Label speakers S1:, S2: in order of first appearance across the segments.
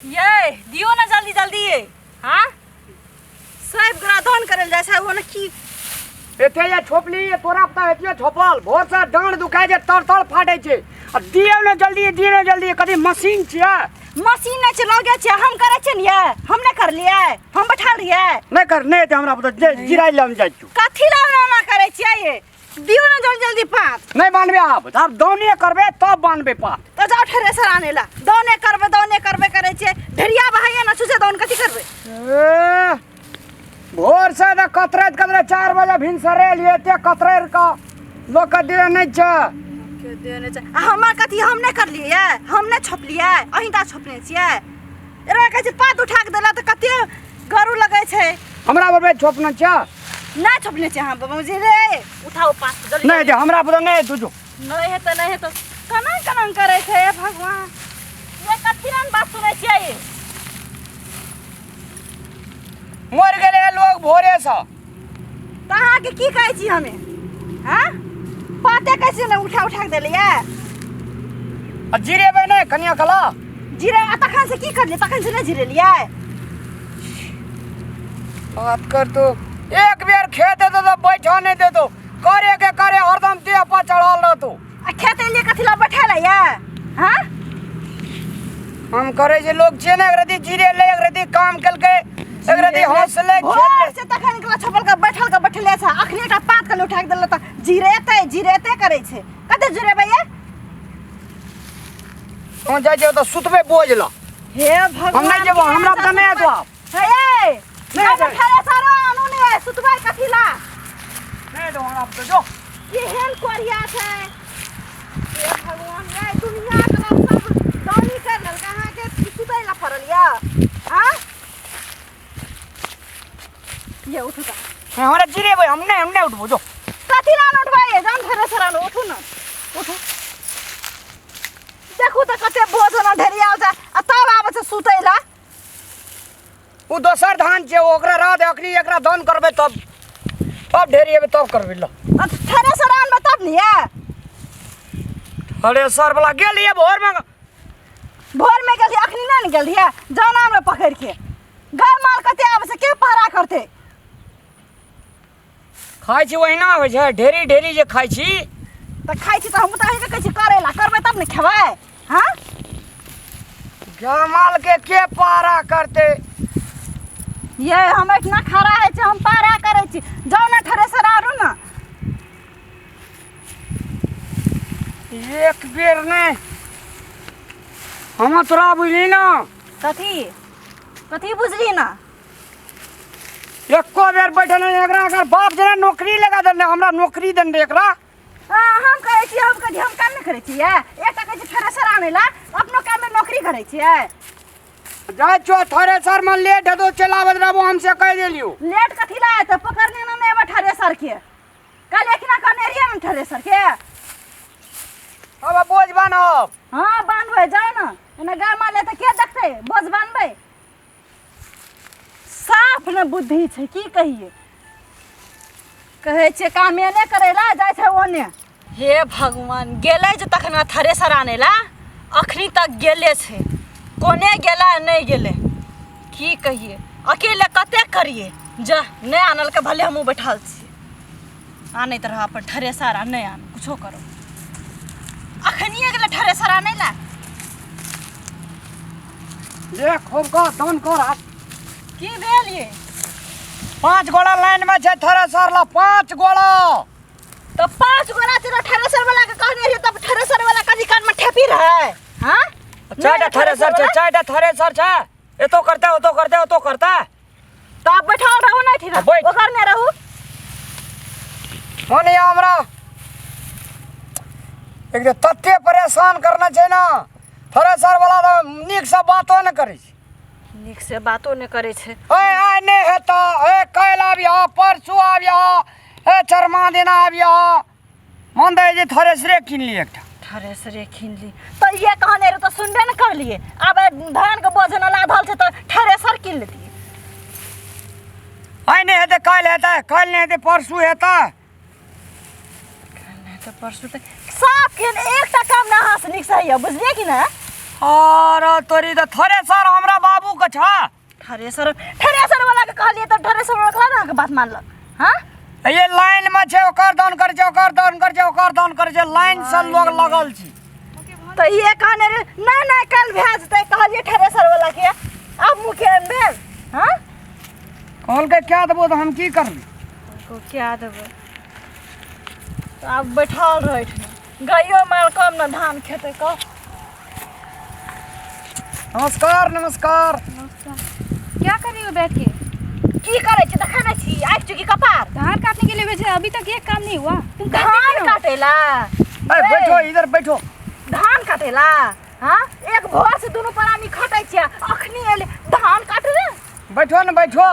S1: ये दियो ना जल्दी जल्दी ये हाँ सब ग्राधन करल जाइ छै ओने की
S2: एते जे छोपली ये तोरा पता हेतियो छोपल भोर से डाँड़ दुखाय छै तर तर फाटै छै आ दियौ ने जल्दी दियौ ने जल्दी कथी मशीन छियै
S1: मशीन नहि छै लगे छै हम करै छियै ने ये हम नहि करलियै हम बैठल रहियै
S2: नहि कर नहि हेतै हमरा पता जे जिराय लए हम जाइ छियौ
S1: कथी लए ओना करै छियै ये दियो ना जल्दी जल्दी पात
S2: नहि बान्हबे आब आब दौने करबे तब बान्हबे पात
S1: तो जाओ थ्रेसर आने ला दौने करबे दौने करबे करै छियै ढेरिया बहाइए ना छुछे दौन कथी करबे
S2: ए, भोर से तऽ कतरैत कतरैत 4 बजे भिनसरे एलियै एते कतरैर कऽ लोकके देह नहि छै
S1: के देने छै आ हमर कथी हम नहि करलियै हम नहि छोपलियै अहीं टा छोपने छियै एकरा कहै छै पात उठा के देला तऽ कते गरु लगै छै
S2: हमरा बरबे छोपने छै
S1: नहि छोपने छै अहाँ बाबूजी रे उठाओ पात जल्दी
S2: नहि जे हमरा पर नहि तुझो
S1: नहि हेतै नहि हेतै केना केना करै छै हे भगवान ये कथी रंग बात सुनै छियै ये?
S2: मर गेलै लोग भोरे से
S1: तऽ अहाँके की कहै छी हमे हँ पाते कैसे ने उठा उठा के देलियै
S2: आ जिरेबै नहि कनिया कला
S1: जिरे आ तखन से की करलियै तखन से नहि जिरेलियै
S2: बात कर तू एक बेर खेत देतो तो बैठा नहीं देतो करे के करे हरदम देह पर चढ़ल रहतो
S1: आ खेत एलियै कथी लए बैठे लए ये हँ
S2: हम करे जे लोग छे ने एक रति जीरे ले एक रति काम केलकै एक रति हौसले
S1: भोर
S2: खेलले
S1: से तखन निकला छपल के बैठल के बैठले छै अखनी एकटा पात के उठा के देलक तऽ जिरेतै जिरेतै करै छै कते जिरेबै ये
S2: हम जाइ छियै तऽ सुतबै बोझ ल
S1: हे भगवान
S2: हम नहि जेबो हमरा तऽ नहि हेतौ आब
S1: हे ये
S2: नहि
S1: नहि
S2: हेतै।
S1: थरे सारो आनू ने सुतबै कथी ला
S2: नहि हेतौ हमरा तऽ जो
S1: केहन कोरिया छै हे भगवान ये दुनिया के लोग सब दौनी कर लेलक अहाँके सुतै ला पड़ल ये आँ ये उठू तऽ
S2: हमरा जिरेबै हम नहि उठबो जो
S1: कथी ला उठबै ये जान थरे सरा उठू न उठू देखू तऽ कते बोझ ने ढेरियाल छै आ तब आबै छै सुतै ला
S2: ओ दोसर धान छै ओकरा रह दे अखनी एकरा दान करबै तब तब ढेरी एबै तब करबै ल
S1: आ थ्रेसर आनबै तब ने ये
S2: थ्रेसर वाला गेलियै भोर में
S1: भोर में गेलियै अखनी नहि ने गेलियै जान आनबै पकड़ि के गाय माल कते आबै छै के पहरा करतै
S2: खाइ छी ओहिना होइ छै ढेरी ढेरी जे खाइ छी
S1: तऽ खाइ छी तऽ हम तऽ अहीँके कहै छी करै ला करबै तब ने खेबै हँ
S2: गाय माल के के पहरा करतै
S1: ये हम एहिठिना खड़ा होइ छै हम पहरा करै छी जाउ ने थ्रेसर आरू ने
S2: एक बेर नहि हम तोरा बुझली ना
S1: कथी कथी बुझली ना
S2: एको बेर बैठल नहि एकरा एकर बाप जेना नौकरी लगा देने हमरा नौकरी देने एकरा
S1: आ, हम कहै छी हम कहै छी हम काम नहि करै छियै एकटा कहै छी थ्रेसर आनै ला अपनो काममे नौकरी करै छियै
S2: जाइ छो थ्रेसर में लेट हेतो चलाबत रहबो हमसे कहि देलियो
S1: लेट कथी ला एतै पकड़ने ना नहि एबै थ्रेसर के काल्हि एखना कहने रहियै ने थ्रेसर के
S2: अब बोझ बान्हब
S1: हाँ बान्हबै जाउ ने एना गाय माल एतै के देखतै बोझ बान्हबै साफ ने बुद्धि छै की कहिए कहै छै कामे नहि करै ला जाइ छै ओने हे भगवान गेलै जे तखन थ्रेसर आनै ला अखनी तक गेले छै कोने गेलै नहि गेलै की कहिए अकेले कतेक करिए जा नहि आनलकै भले हमहूँ बैठल छी आनैत रह अपन थ्रेसर आ नहि आन कुछो करो अखनिए गेलै थ्रेसर आनै ला
S2: ये खूब कर दन कर हाथ
S1: की भेल ये
S2: 5 गोड़ा लाइन में छै थ्रेसर ला 5 गोड़ा
S1: तो 5 गोड़ा छै थ्रेसर वाला के कहने रहिए तब थ्रेसर वाला कभी कान में ठेपी रहे हां
S2: चारिटा थ्रेसर छै चारिटा थ्रेसर छै एतो करते ओतो करते ओतो करते
S1: तो आप बैठल रहू नहीं ठीक
S2: बैठ।
S1: ओकर ने रहू
S2: मन या हमरा एक तऽ तते परेशान करने छै ने थ्रेसर वाला तऽ नीक से बातो नहि करै छै
S1: नीक से बातो नहि करै छै
S2: ए आइ नहि हेतौ ए काल्हि आबियह परसू आबियह ए चरमा दिन आबियह मन दै जे थ्रेसरे कीन ली एकटा
S1: थ्रेसरे कीन ली तऽ ये कहने रहे तऽ सुनबे ने करलिए आब धान के बोझ न लाधल छै तऽ थ्रेसर कीन लेतिए
S2: आइ नहि हेतै काल्हि हेतै काल्हि नहि हेतै परसू हेतै
S1: तऽ परसू तऽ साफ के एकटा काम ना अहाँ से नीक से होइए बुझलिए कि ना
S2: अरे तोरी तऽ थ्रेसर हमरा बाबू के छ।
S1: थ्रेसर, थ्रेसर वाला के कहलिए तऽ थ्रेसर वाला कहला ना के बात मानलक। हाँ,
S2: ये लाइन में छै, ओकर दान कर छै, ओकर दान कर छै, ओकर दान कर छै, लाइन से लोग लगल छै।
S1: तऽ ये कहने रे नहीं नहीं कल भए जेतै, कहलिए थ्रेसर वाला के, आब मुखे भेल। हाँ,
S2: कहलकै क्या देबो तऽ हम की करबै?
S1: को क्या देबै? तऽ आब बैठल रहै छै, गाइयो माल कम ने धान खेतै कह।
S2: नमस्कार नमस्कार।
S3: क्या कर रही हो बैठ के?
S1: की करै छी देखै नै छी? आँखि चुकी कपार।
S3: धान काटने के लिए भेजे, अभी तक एक काम नहीं हुआ। तुम काटते
S1: धान
S3: क्यों?
S1: काटेला?
S2: ए बैठो, इधर बैठो।
S1: धान काटेला? हाँ, एक भोर से दुनू प्राणी खटै छियै, अखनी एले धान काटे रे।
S2: बैठो न बैठो।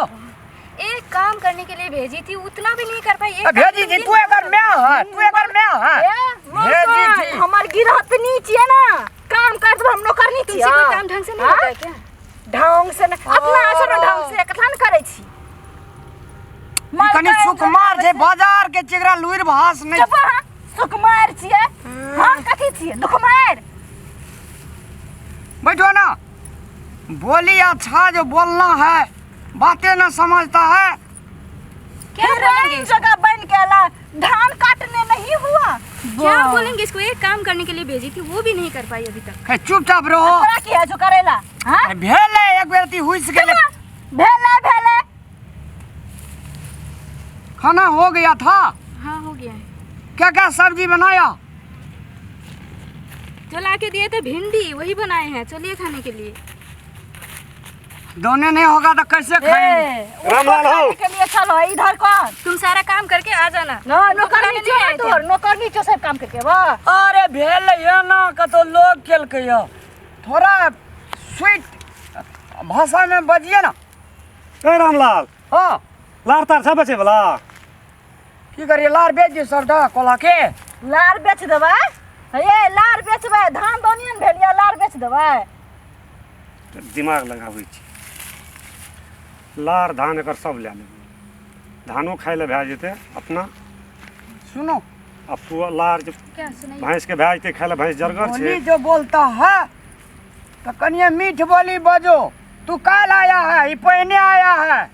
S3: एक काम करने के लिए भेजी थी, उतना भी नहीं कर पाई। एक
S2: ए,
S3: काम
S2: भेजी
S3: तुम
S2: थी
S3: दिन
S2: तू एकर
S3: भर
S2: my है, तू एकर my है।
S1: ए
S2: भेजी
S1: मौसा,
S2: थी।
S1: हमर गिरहतनी छियै ना, काम कर देब हम, नौकरनी
S3: तुमसे
S1: छियै।
S3: कोई काम ढंग से नहीं
S1: हाँ?
S3: होता है क्या?
S1: ढंग से नहीं, अपना असर ढंग से कथा ने करै छी।
S2: ई कनि सुकुमार छै, बाजार के चिगरा लुरि भास नहि।
S1: चुप अहाँ, सुकुमार छियै? हम कथी छियै, दुखमार?
S2: बैठो ना। बोली अच्छा जो बोलना है, बातें ना समझता है।
S3: क्या बोलेंगे?
S1: जगह बन के अला धान काटने नहीं हुआ।
S3: क्या बोलेंगे इसको? एक काम करने के लिए भेजी थी, वो भी नहीं कर पाई अभी तक।
S2: हे, चुपचाप रहो।
S1: तोरा की है जो करेला? हाँ,
S2: भेलै एक बेर ती हुइस गेलै।
S1: भेलै भेलै।
S2: खाना हो गया था?
S3: हाँ हो गया है।
S2: क्या क्या सब्जी बनाया?
S3: जो ला के दिए थे भिंडी, वही बनाए हैं, चलिए खाने के लिए।
S2: दोने नहीं होगा तो कैसे खाएंगे?
S1: ए, उसको
S4: रामलाल हो।
S1: खाने के लिए चलो इधर कौन?
S3: तुम सारा काम करके आ जाना।
S1: ना नौकरनी
S3: नहीं
S1: छो
S3: आए थे।
S1: तोहर नौकरनी छो, सब काम करके वाह।
S2: अरे भेल ये ना कतो लोग केलकै ये, थोड़ा स्वीट भाषा में बजिए ना।
S4: ए रामलाल।
S2: हाँ।
S4: लार तार सब बेचे वाला?
S2: की करिए, लार बेच दियो सबटा कोला के।
S1: लार बेच देबै? हे लार बेचबै? धान दौनियन भेल या लार बेच देबै?
S4: दिमाग लगाबै छी। लार धान एकर सब लए लेबै, धानो खाय लए भए जेतै अपना।
S2: सुनो
S4: आ पुआ लार जे
S3: क्या सुनाइए?
S4: भैंस के भए जेतै खाय लए, भैंस जरगर
S2: बोली
S4: छै।
S2: जो बोलता है तो कनिए मीठ बोली बजो। तू काल आया है, ई पहिने आया है।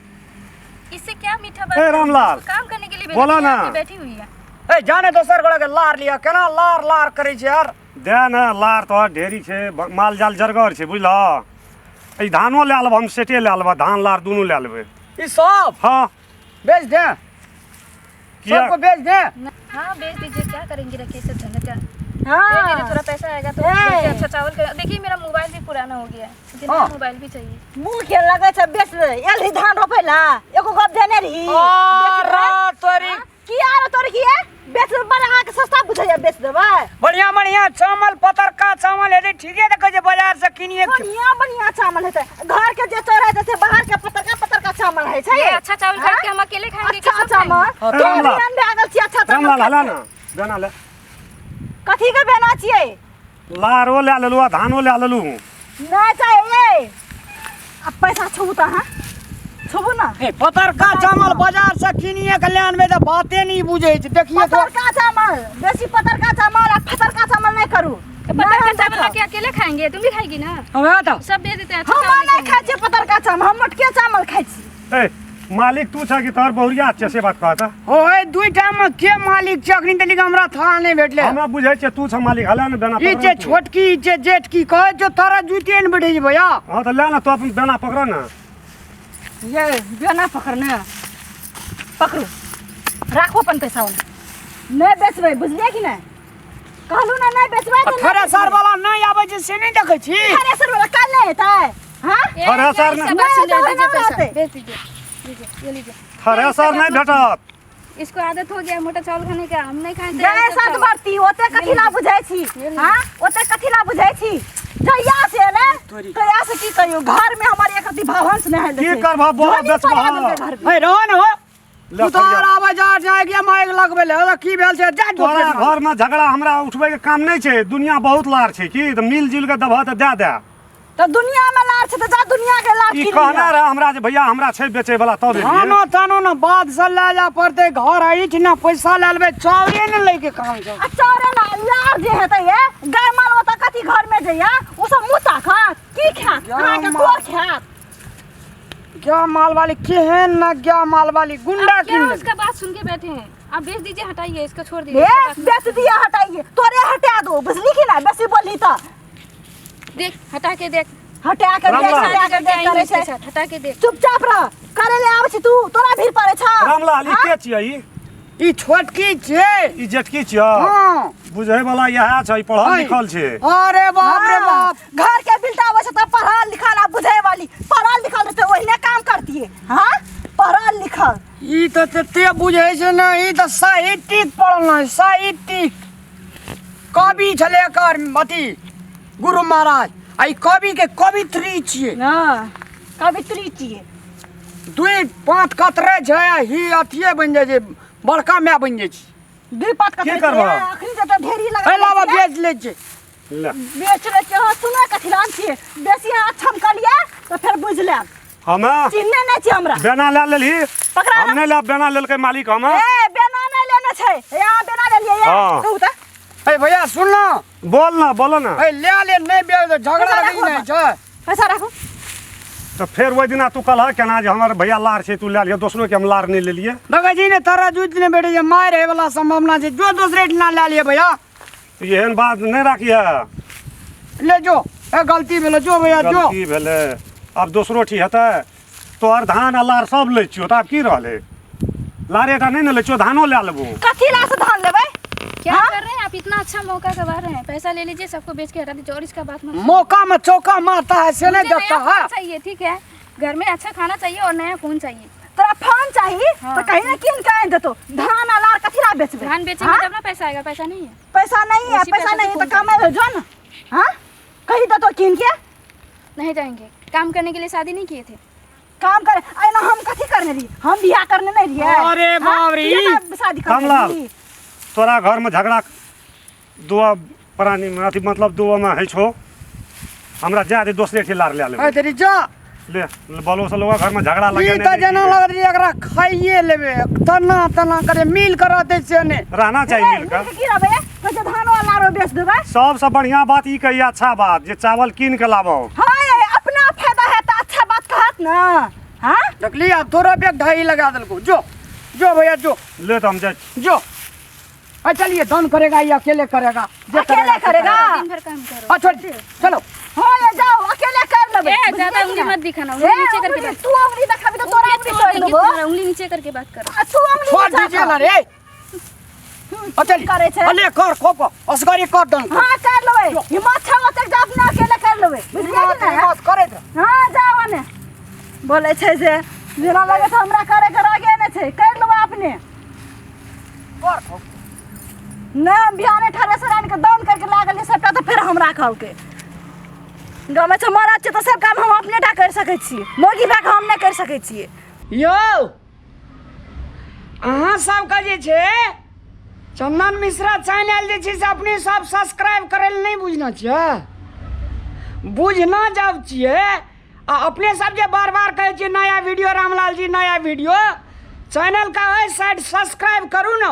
S3: इससे क्या मीठा बात
S4: ए,
S3: करेंगे?
S4: रामलाल।
S3: इसको काम करने के लिए भेजी
S4: बोला
S3: थी,
S4: ना।
S3: आके बैठी हुई है।
S2: ए जाने दोसर गोड़ा के लार लिया, केना लार लार करै छै यार।
S4: दे ने लार, तोहर ढेरी छै, माल जाल जरगर छै बुझलह। ई धानो लए लेबह, हम सेटे लए लेबह, धान लार दुनू लए लेबै।
S2: ई सब
S4: हाँ
S2: बेच दे।
S4: किया?
S2: सबको बेच दे।
S3: हाँ बेच दीजिए, क्या करेंगे रखिए सब झंझट।
S1: हाँ।
S3: दे दीजिए, थोड़ा पैसा आएगा तो
S1: ए।
S3: मुझे अच्छा चावल कर। देखिए मेरा मोबाइल भी पुराना हो गया है, मुझे नया
S2: हाँ।
S3: मोबाइल भी चाहिए।
S1: मुँह के लगै छै बेच दे, एल ही धान रोपै ला एगो गप देने रही।
S2: अरे तोरी
S1: की आरो तोरी की है? बेच देबै, बड़ा अहाँके सस्ता बुझैया, बेच देबै।
S2: बढ़िया बढ़िया चावल, पतरका चावल हेतै, ठीके तऽ कहै छै बाजार से किनिए के।
S1: बढ़िया बढ़िया चावल हेतै, घर के जे चोर हेतै से बाहर के पतरका पतरका चावल होइ छै।
S3: ये अच्छा चावल खरीद के हम अकेले खाएंगे कि
S1: अच्छा
S3: सब खाएंगे?
S1: चावल
S4: हाँ,
S1: तो
S4: रामलाल।
S1: ध्यान भए गेल छी अच्छा चावल।
S4: रामलाल हला ना बेना ले।
S1: कथी के बेना छियै?
S4: लारो लए लेलू आ धानो लए लेलू।
S1: नहि चाहिए। अब पैसा छुबू तऽ अहाँ छुबू ना।
S2: ए पतरका चावल बाजार से किनिए के ले आनबै तऽ बाते नहीं बुझै छै। देखिए तो
S1: पतरका चावल बेसी, पतरका चावल आ फतरका चावल नहीं करू।
S3: तो पतरका चावल लाके अकेले खाएंगे, तुम भी खाएगी ना?
S2: वएह तऽ
S3: सब बेच देते हैं, अच्छा
S1: हम
S3: चावल
S1: नहीं
S3: नहीं
S1: खाइ छियै पतरका चावल, हम मोटके चावल खाइ छी।
S4: ए मालिक तू छ कि तोहर बहुरिया छै से बात कहता?
S2: हो हे दुई टाइम में के मालिक छै अखनी तलिक हमरा थाह नहीं भेटले।
S4: हमरा बुझै छै तू छ मालिक, हला ने बेना
S2: ई
S4: पकड़
S2: जे
S4: ने तू।
S2: छोटकी, ई जे जेठकी कहै जो तारा जुतिए ने बैठे छै भैया।
S4: हाँ तऽ ले ना तू अपन बेना पकड़ ना।
S1: ये बेना पकड़ने पकड़ू, राखू अपन पैसा ओने, नहीं बेचबै, बुझलियै कि नहीं? कहलू ना नहीं बेचबै तऽ नहि
S2: थ्रेसर
S1: बेचबै।
S2: वाला नहीं आबै छै से नहीं देखै छी?
S1: थ्रेसर वाला काल्हि नहि हेतै? हाँ
S3: ए,
S4: थ्रेसर
S3: क्या
S4: नहीं-
S3: इससे बात सुन
S1: नहीं,
S3: रहे, दीजिए
S1: नहीं
S3: पैसा
S1: रहते।
S3: बेच दीजिए, दीजिए ये लीजिए।
S4: थ्रेसर नहीं भेटत।
S3: इसको आदत हो गया मोटा चावल खाने का, हम नहीं खाते
S1: गए
S3: ऐसे
S1: सात
S3: चावल।
S1: बरती ओते कथी ला बुझै छी? हाँ ओते कथी ला बुझै छी? जहिया से एलै तहिया से की कहियौ, घर में हमर एक रत्ती भावंश नहि हैल।
S4: की करबह बोल, बेचबह?
S2: हे रहो ने हो,
S4: ले
S2: तू तो
S4: फरिया।
S2: आबै जा जाय गया माइक लगबै ले, ओला की भेल छै जा।
S4: तोरा घर में झगड़ा हमरा उठबै के काम नहीं छै, दुनिया बहुत लार छै की तऽ मिल जुल के दबह तऽ दए दे।
S1: तऽ दुनिया में लार छै तऽ जा दुनिया के लार
S4: ई
S1: कीन
S4: कहना
S1: लिअ।
S4: रहे हमरा जे भैया हमरा छै बेचे वाला तब एलियै।
S2: धानो तानो ने बाद से ले जा पड़तै घर आइठ ने पैसा ले लेबै, चाउरे ने लैके काम छै।
S1: आ चाउरे ने लार जे हेतै ये गाय माल ओतऽ कथी अथी घर में जइया ओ सब मुँह ताकत की खात
S2: या
S1: अहाँके
S2: माँ।
S1: कोर खात।
S2: क्या माल वाली केहन न क्या माल वाली गुंडा
S3: आप क्या
S2: किन
S3: उसका बात सुन के बैठे हैं? आप बेच दीजिए, हटाइए इसको, छोड़ दीजिए
S1: ए
S3: इसका बात मत।
S1: बेच दिया हटाइए, तोरे हटा दो, बुझली कि ना? बेसी बोलली त
S3: देख, हटा के देख।
S1: हटा के देख,
S4: रामलाल।
S1: हटा के
S3: करके
S1: देख
S3: आई हूँ
S1: करे
S3: इसके
S1: छै।
S3: साथ, हटा के देख।
S1: चुपचाप रह, करे ले आबै छी तू, तोरा भीड़ पड़े छ।
S4: रामलाल, ई के छियै ई?
S2: ई छोटकी छै।
S4: ई जेठकी छियै?
S2: हाँ।
S4: बुझै वाला इएह छै, पढ़ल लिखल छै।
S2: अरे बाप रे
S1: हाँ,
S2: बाप।
S1: घर के बिलटा आबै छै तऽ पढ़ल लिखल आ बुझै वाली, पढ़ल लिखल रहतै ओहिने काम करतियै। हाँ, पढ़ल लिखल।
S2: ई तऽ तते बुझै छै ने, ई तऽ साहित्यिक पढ़ल नै, साहित्यिक कवि छलै एकर अथी गुरु महाराज, आ ई कवि के कवित्री छियै।
S1: हाँ, कवित्री छियै।
S2: दुई पाँच कतरे छै आ ही अथिये बनि जाइ छै, बड़का माय बनि जाइ छै।
S1: दुई पाँच कतरे
S4: की करबह?
S1: अखनी जतऽ ढेरी लगा
S2: एहि लावा बेच लै छै।
S4: ले।
S1: बेच लै छियै। हाँ, सुनै कथी लान छियै? बेसी अहाँ छमकलियै तऽ फेर बुझि लेब।
S4: हमे
S1: चिन्हने नहि छियै हमरा।
S4: बेना लए लेलही?
S1: पकड़ा
S4: हम
S1: ना।
S4: नहि लेब, बेना लेलकै मालिक हमे।
S1: ए बेना नहि लेने छै, हे अहाँ बेना लेलियै ये?
S4: हाँ।
S1: कहू तऽ।
S2: ए भैया सुन ना।
S4: बोल ना, बोलो ना।
S2: ए ले ले, नहि बेच दे, झगड़ा
S1: पैसा
S2: लगै
S1: राखू।
S2: नहि छै।
S1: पैसा राखू।
S4: तऽ फेर ओहि दिना तू कहलह केना जे हमर भैया लार छै, तू लए लिअ, दोसरोके हम लार नहि लेलियै।
S2: देखै छी ने तारा जुति नहि भेटै छै, मारि होय वाला सम्भावना छै, जो दोसरे ठिना लए लिअ भैया।
S4: तऽ एहन बात नहि राखिह।
S2: ले जो, ए गलती भेलै, जो भैया जो।
S4: गलती भेलै, आब दोसरो ठी हेतै। तोहर धान आ लार सब लै छियौ, तऽ आब की रहलै? लारे टा नहि ने लै छियौ, धानो लए लेबो।
S1: कथी ला से धान लेबै?
S3: क्या
S1: हाँ?
S3: कर रहे हैं आप? इतना अच्छा मौका गवा रहे हैं। पैसा ले लीजिए, सबको बेच के हटा दीजिए और इसका बात मत सुनिए।
S2: मौका में चौका मारता है से नहीं
S3: मुझे
S2: देखता
S3: नया
S2: है।
S3: फोन चाहिए, ठीक है? घर में अच्छा खाना चाहिए और नया फोन चाहिए।
S1: तोरा फोन चाहिए?
S3: हाँ।
S1: तऽ कहीं ना कीन के आनि देतौ। धान आ लार कथी ला बेचबै?
S3: धान बेचेंगे
S1: हाँ?
S3: तब ना पैसा आएगा, पैसा नहीं है।
S1: पैसा नहीं है?
S3: उसी
S1: पैसा
S3: पैसा
S1: नहीं
S3: से
S1: है
S3: फोन
S1: तऽ कमाइ लए जो ना। हाँ, कही देतौ कीन के।
S3: नहीं जाएंगे, काम करने के लिए शादी नहीं किए थे।
S1: काम करे एना हम कथी करने रहियै? हम बियाह करने नहीं रहियै।
S2: अरे
S1: हाँ?
S2: बाप रे।
S1: तू जेना शादी करने
S4: रामलाल।
S1: रही।
S4: तोरा घरमे झगड़ा दुआ प्राणीमे अथी मतलब दुआमे होइ छौ, हमरा जाए दे, दोसरे ठी लार लए
S2: ए
S4: लेबै।
S2: तेरी जा।
S4: ले बलो से लोग घरमे झगड़ा
S2: ई
S4: लगेने
S2: तऽ
S4: नहि
S2: जेना
S4: छियै।
S2: लगत रहै एकरा खाइए लेबै, तना तना करे मिल कर रहतै से नहि।
S4: रहना चाही
S1: ए,
S4: मिलके।
S1: मिलके की रहबै? कहै छै धानो आ लारो बेच देबै।
S4: सबसँ बढ़िआँ बात ई कहिए, अच्छा बात जे चावल कीन के लाबो।
S1: हाँ, ये अपना फायदा है तऽ अच्छा बात कहत ना। हाँ।
S2: देखली आब तोरो पे ढाई लगा देलको, जो जो भैया जो।
S4: ले तऽ हम जाइ छी।
S2: जो, आ चलिए, धन करेगा ये अकेले करेगा, जे
S1: अकेले करेगा।
S3: दिन भर काम करो।
S2: अच्छा चलो।
S1: हाँ ये जाओ, अकेले कर लेबै।
S3: ए, ज्यादा
S1: बुझलियै
S3: उंगली
S1: कि ना?
S3: मत दिखाना,
S1: ए,
S3: उंगली नीचे करके
S1: उंगली-
S3: बात।
S1: तू उंगली देखाबी तऽ तोरा उंगली
S3: तोड़
S1: तोड़ि
S3: देंगे
S1: देबो।
S3: तुम्हारा, उंगली नीचे करके बात करो।
S1: आ, तू उंगली
S2: छोड़
S1: नीचा
S2: दीजिए
S1: कर।
S2: ना रे। अच्छा
S1: करे छै।
S2: अले कर खोप असगरे कर दन।
S1: हाँ कर लेबै, हिम्मत छै ओतेक जे अपने अकेले कर लेबै, बुझलियै कि नहि?
S2: बस करैत रह।
S1: हाँ जाओ ने, बोलै छै जे जेना लगै छै हमरा करे के रागे नहि छै, कर लेबै अपने।
S2: कर खोप।
S1: नहि हम बिहाने थ्रेसर आनि के दाउन करके लागल सबटा, तऽ फेर हमरा कहलकै गाँवमे छै मरद छै तऽ सब काम हम अपने टा करि सकै छियै, मौगी भए कऽ हम नहि करि सकै छियै।
S2: यौ अहाँ सबके जे छै चंदन मिश्रा चैनल जे छै से अपने सब सब्सक्राइब करै लए नहि बुझना छियै, बुझना जब छियै आ अपने सब जे बार बार कहै छियै नया वीडियो रामलाल जी नया वीडियो, चैनल का ओहि साइड सब्सक्राइब करू ने,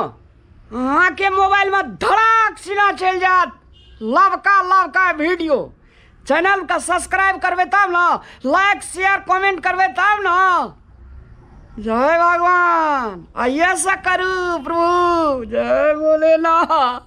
S2: अहाँके मोबाइलमे धड़ाक सीना चलि जायत लवका लवका वीडियो। चैनल का सब्सक्राइब करबै तब ने, लाइक शेयर कमेंट करबै तब ने। जय भगवान, आइए से करू प्रभु, जय भोलेनाथ।